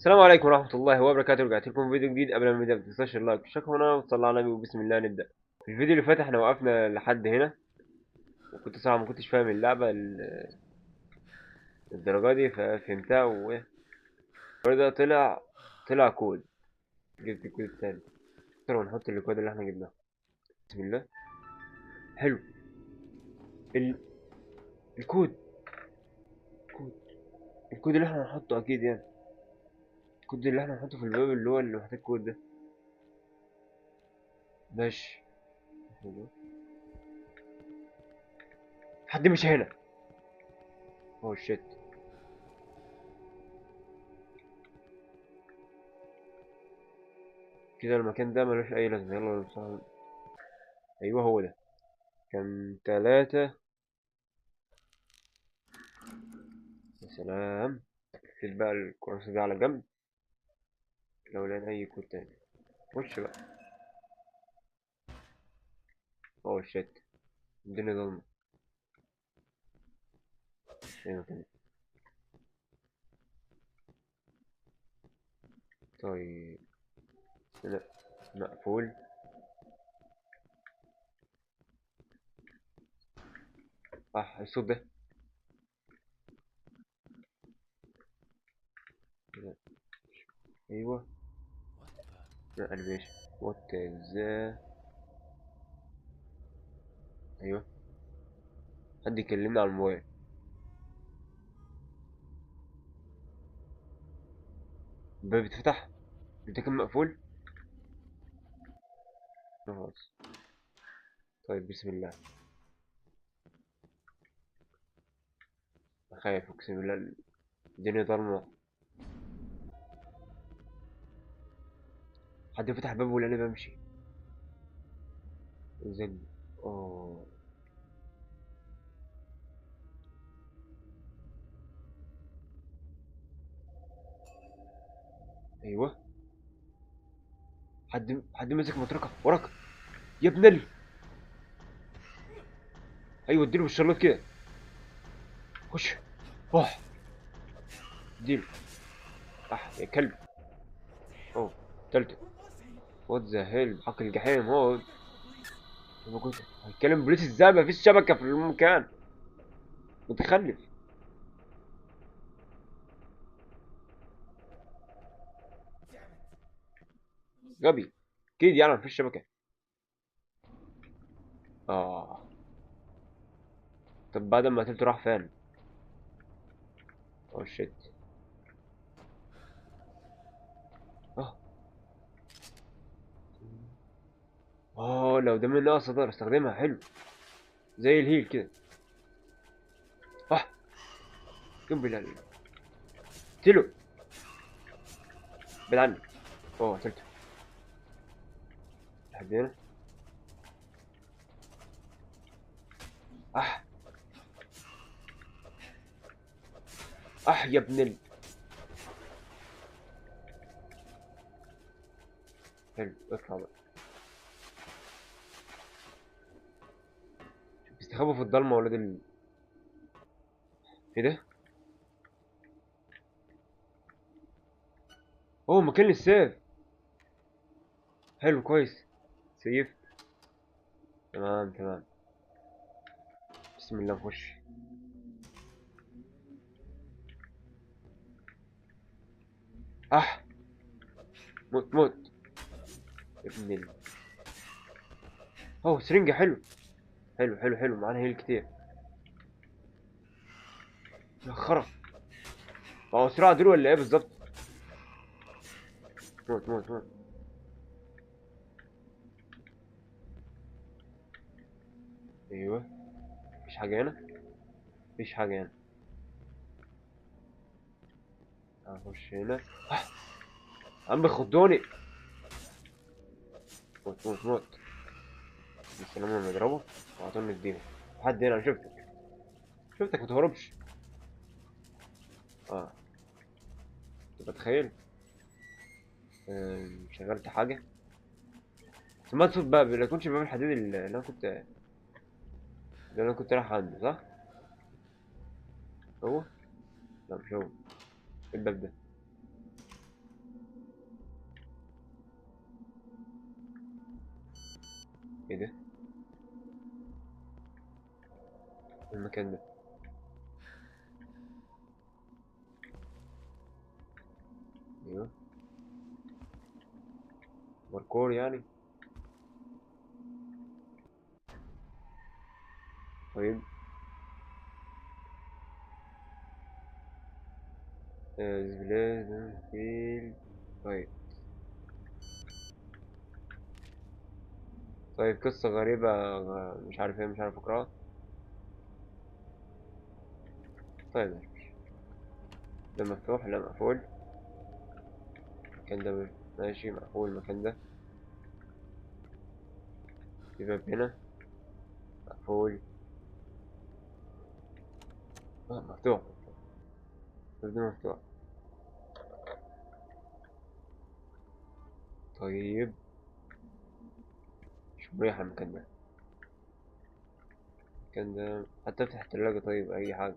السلام عليكم ورحمة الله وبركاته. رجعت لكم فيديو جديد. قبل ما نبدأ ما تنساش ال like والاشتراك هنا وتصلي على النبي، وبسم الله نبدأ. في الفيديو اللي فات احنا وقفنا لحد هنا، وكنت صراحة ما كنتش فاهم اللعبة الدرجة دي، ففهمتها. و ده طلع كود، جبت الكود التاني ونحط الكود اللي احنا جبناه. بسم الله. حلو. الكود، الكود اللي احنا هنحطه اكيد، يعني الكود اللي احنا هنحطه في الباب اللي هو اللي محتاج كود ده. ماشي. حد مش هنا. oh shit. كده المكان ده ملوش اي لازمه. يلا نمسحه. ايوه هو ده. كان 3. يا سلام. شيل بقى الكراسي دي على جنب لو لقينا اي كود تاني. خش بقى. oh shit، الدنيا ضلمة. ايه مكان؟ طيب لا مقفول. الصوت ده. ايوه لا animation. what is. ايوه حد يكلمنا على الموبايل. الباب بيتفتح. انت كان مقفول خلاص. طيب بسم الله. خايف اقسم بالله، الدنيا ضلمه. حد فتح بابه ولا انا بمشي؟ زين. اوه ايوه حد مسك مطرقه وراك يا ابن ال. ايوه اديله بالشلوت كده. خش. اوه اديله. يا كلب. اوه تالته. what the hell، حق الجحيم. هو كنت هتكلم بوليس ازاي؟ مفيش شبكه في المكان. متخلف. غبي اكيد يعني مفيش شبكه. طب بعد ما قتلته راح فين؟ oh shit. لو ده من ناقص اقدر استخدمها. حلو زي ال heal كده. قم بالله. قتله بعد عني. قتلته لحد هنا. يا ابن ال. حلو اطلع بقى. بيستخبوا في الضلمة ولاد ال. ايه ده؟ مكان لل save. حلو كويس، save. تمام تمام. بسم الله نخش. موت موت يا ابن ال. سرنجة. حلو حلو حلو حلو. معانا heal كتير. يا خرا. هو سرعة دول ولا ايه بالظبط؟ موت موت موت. ايوه مفيش حاجة هنا، مفيش حاجة هنا. اخش هنا. عم بيخضوني. موت موت موت. بالسلامة لما يضربه وعطوني نديهم. حد هنا؟ انا شفتك شفتك، ما تهربش. تبقى تخيل. شغلت حاجة. سمعت صوت باب. لا يكونش باب الحديد اللي انا كنت رايح عنده، صح؟ هو؟ لا مش هو. الباب ده. ايه ده؟ المكان ده ايوه باركور يعني. طيب طيب طيب قصة غريبة مش عارف ايه، مش عارف اقراها. طيب ده مفتوح؟ لا مقفول. المكان ده ماشي مقفول. المكان ده في باب هنا مقفول. مفتوح. الباب ده مفتوح. طيب مش مريح المكان ده. المكان ده حتى افتح التلاجة. طيب اي حاجة.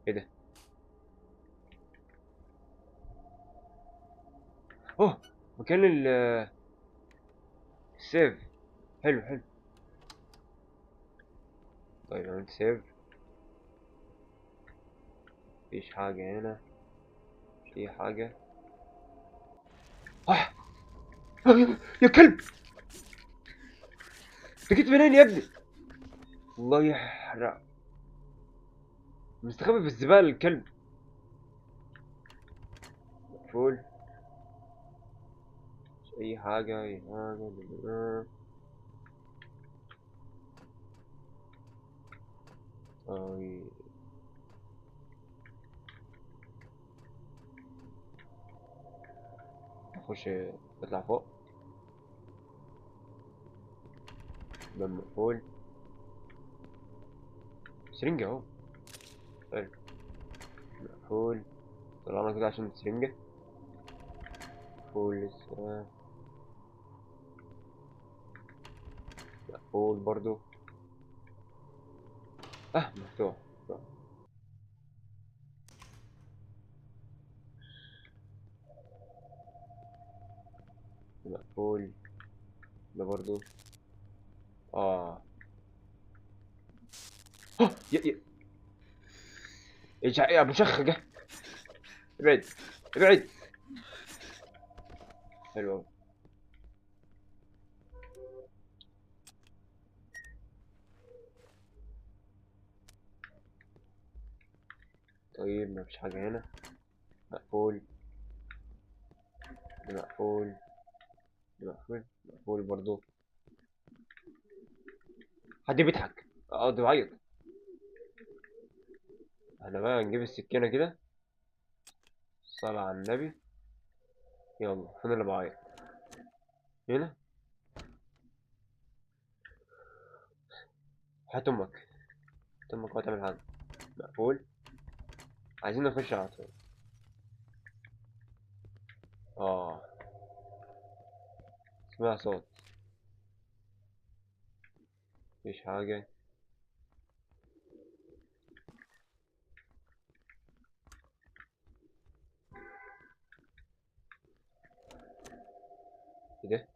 ايه ده؟ اوه مكان ال save. حلو حلو. طيب عملت save. مفيش حاجة هنا، مفيش أي حاجة. يا كلب، انت جيت منين يا ابني؟ الله يحرق، مستخبي في الزبالة الكلب. مقفول. مش أي حاجة، أي حاجة. طيب نخش نطلع فوق. باب مقفول. سرنجة اهو. حلو مقفول. طلعنا كده عشان السرنجة. مقفول لسه، مقفول برضو. مفتوح. مقفول ده برضو. يا ايش يا ابو شخ، ابعد ابعد. حلو. طيب ما فيش حاجة هنا. مقفول ده، مقفول ده، مقفول مقفول برضو. حد بيضحك، ده بيعيط. احنا بقى نجيب السكينة كده. الصلاة على النبي. يلا فين اللي بعيط؟ هنا. هات امك، هات امك وهتعمل حاجة. مقفول. عايزين نخش على طول. اسمع صوت. مفيش حاجة. ايه ده؟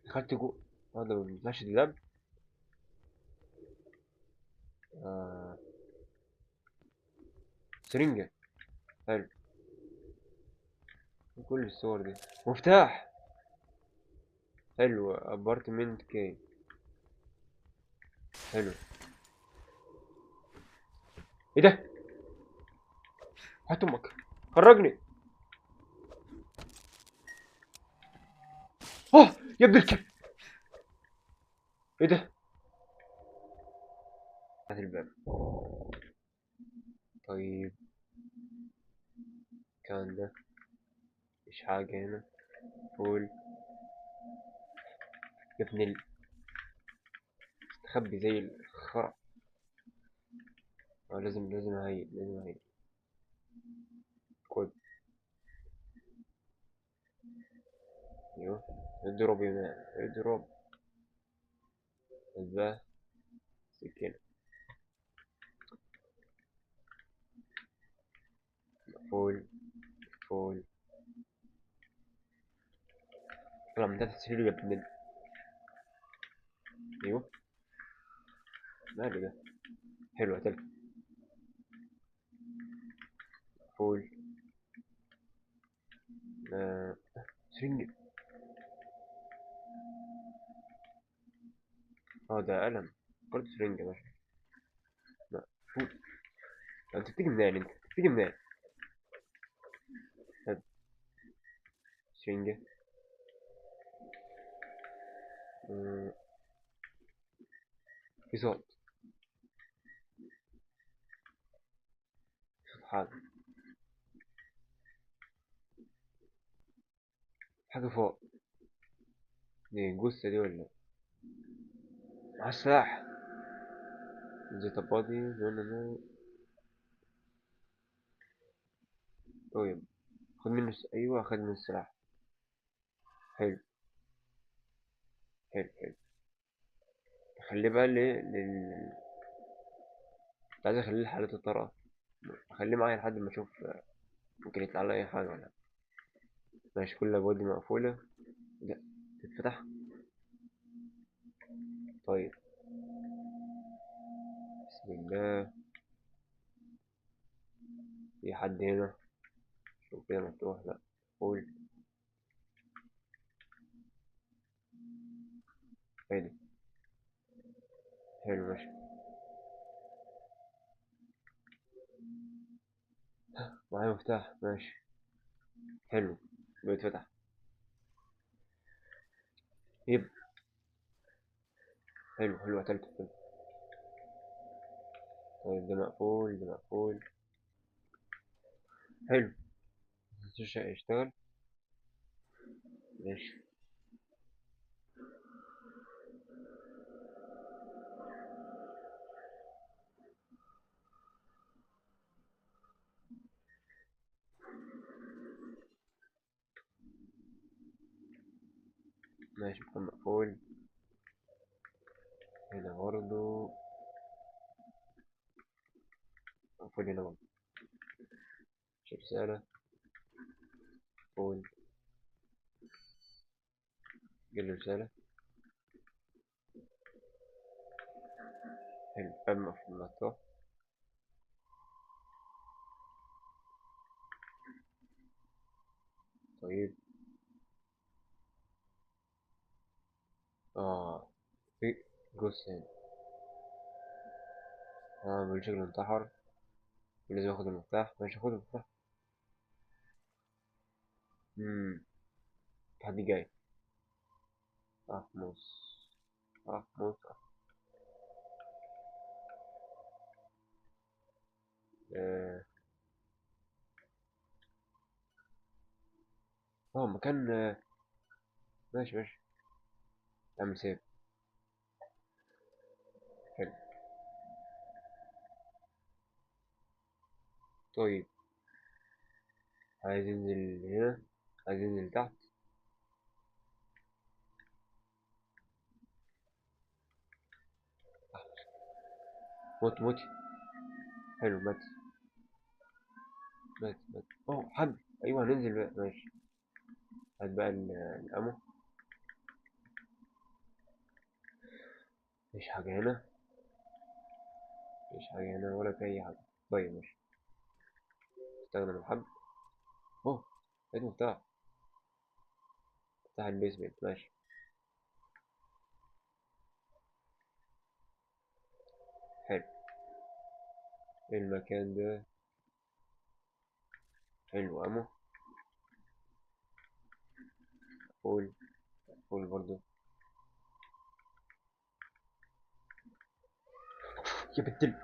دخلت جوه. ده ما بيطلعش دولاب. سرنجة. حلو. كل الصور دي. مفتاح. حلو. apartment key. حلو. ايه ده؟ هات امك، خرجني. يا ابن الكلب. ايه ده؟ هات الباب. طيب كان ده مفيش حاجة هنا. فول يا ابن ال مستخبي زي الخرا. لازم لازم اهيل، لازم اهيل. كود. ايوه اضرب يا مان، اضرب. ده سكينة. مقفول مقفول. طلع من تحت السرير يا ابن ال ماله ده؟ حلو قتلته. فول. سرنج. ده قلم برضه سرنجة. ماشي. لا فول. انت بتيجي منين؟ انت بتيجي منين؟ هات سرنجة. في صوت، صوت حاجة، حاجة فوق. دي الجثة دي ولا إيه؟ مع السلاح. زي طباطي. لا، لا، لا. طيب خد منه ايوه خد منه السلاح. حلو حلو حلو. خليه بقى كنت عايز اخليه لحالة الطارئة، اخليه معايا لحد ما اشوف ممكن يطلع لي اي حاجة ولا لا. ماشي، كل الابواب دي مقفولة. لا تتفتح. طيب بسم الله. في حد هنا؟ شوف كده مفتوح. لا قول. حلو حلو ماشي. معايا مفتاح. ماشي حلو، بيتفتح. يب حلو حلو، قتلته قتلته. طيب ده مقفول، ده مقفول. حلو، اشتغل. ماشي. ماشي، مكان مقفول هنا برضو، مقفول هنا برضو. مش رسالة. مقفول. جيب رسالة. حلو، باب مقفول مفتوح. طيب في جثة هنا. بيقول شكله انتحر ولازم اخد المفتاح. ماشي، خد المفتاح. في حد جاي. احمص احمص. مكان. ماشي ماشي، اعمل سيف. حلو. طيب عايز انزل هنا، عايز انزل تحت. موت موت. حلو، مات مات مات. حد. ايوه هننزل بقى. ماشي، هات بقى الامو. مفيش حاجة هنا، مفيش حاجة هنا ولا في أي حاجة. طيب ماشي، استخدم الحبل. لقيت مفتاح، مفتاح البيسمنت. ماشي حلو. ايه المكان ده؟ حلو، امو. فول فول برضو. يا بنت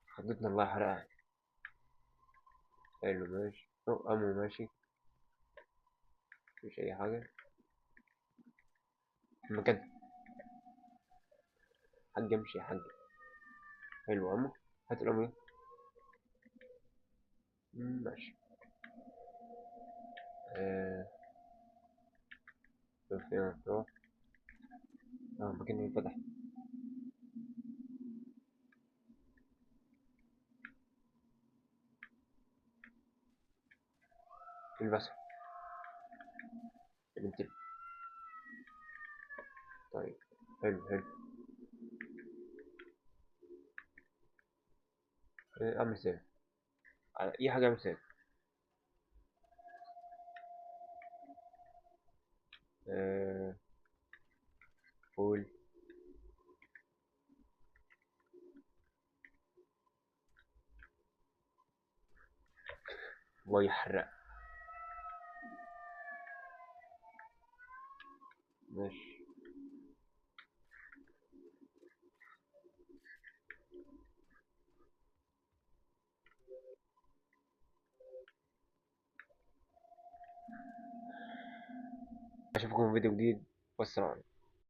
خضتنا الله يحرقها. حلو ماشي. امو ماشي، مفيش اي حاجة. المكان حاج امشي يا حاج. حلو، امو. هات الامو ده. ماشي. شوف فين مفتوح. المكان اللي اتفتح. البسها يا بنت حلو حلو. اعمل save على اي حاجة، اعمل save. فول. الله يحرق. ماشي. اشوفكم في فيديو جديد، والسلام عليكم.